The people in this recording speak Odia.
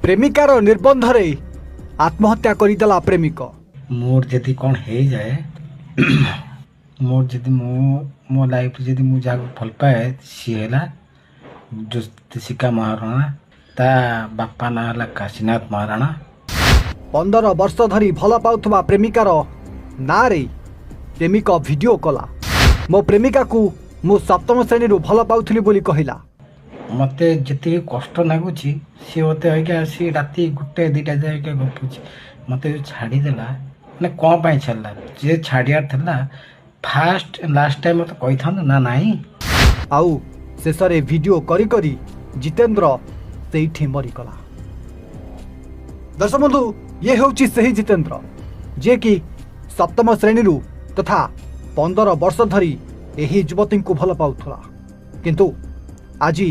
ପ୍ରେମିକାର ନିର୍ବନ୍ଧରେ ଆତ୍ମହତ୍ୟା କରିଦେଲା ପ୍ରେମିକ। ମୋର ଯଦି କ'ଣ ହେଇଯାଏ, ମୋର ଯଦି ମୁଁ ମୋ ଲାଇଫ୍ରେ ଯଦି ମୁଁ ଯାହାକୁ ଭଲ ପାଏ, ସିଏ ହେଲା ଜ୍ୟୋତିଷିକା ମହାରଣା। ତା ବାପା ନାଁ ହେଲା କାଶୀନାଥ ମହାରଣା। 15 ବର୍ଷ ଧରି ଭଲ ପାଉଥିବା ପ୍ରେମିକାର ନାଁରେ ପ୍ରେମିକ ଭିଡ଼ିଓ କଲା। ମୋ ପ୍ରେମିକାକୁ ମୁଁ ସପ୍ତମ ଶ୍ରେଣୀରୁ ଭଲ ପାଉଥିଲି ବୋଲି କହିଲା। ମୋତେ ଯେତିକି କଷ୍ଟ ଲାଗୁଛି, ସିଏ ମୋତେ ଅଇକା ଆସି ରାତି 1 2ଟା ଯାଏ ଅଇକା ଗପୁଛି। ମୋତେ ଯେଉଁ ଛାଡ଼ିଦେଲା, ମାନେ କ'ଣ ପାଇଁ ଛାଡ଼ିଲା? ଯିଏ ଛାଡ଼ିବାର ଥିଲା, ଫାଷ୍ଟ ଲାଷ୍ଟ ଟାଇମ୍ ମୋତେ କହିଥାନ୍ତା ନା ନାହିଁ? ଆଉ ଶେଷରେ ଭିଡ଼ିଓ କରି କରି ଜିତେନ୍ଦ୍ର ସେଇଠି ମରିଗଲା। ଦର୍ଶକ ବନ୍ଧୁ, ଇଏ ହେଉଛି ସେହି ଜିତେନ୍ଦ୍ର, ଯିଏକି ସପ୍ତମ ଶ୍ରେଣୀରୁ ତଥା 15 ବର୍ଷ ଧରି ଏହି ଯୁବତୀଙ୍କୁ ଭଲ ପାଉଥିଲା। କିନ୍ତୁ ଆଜି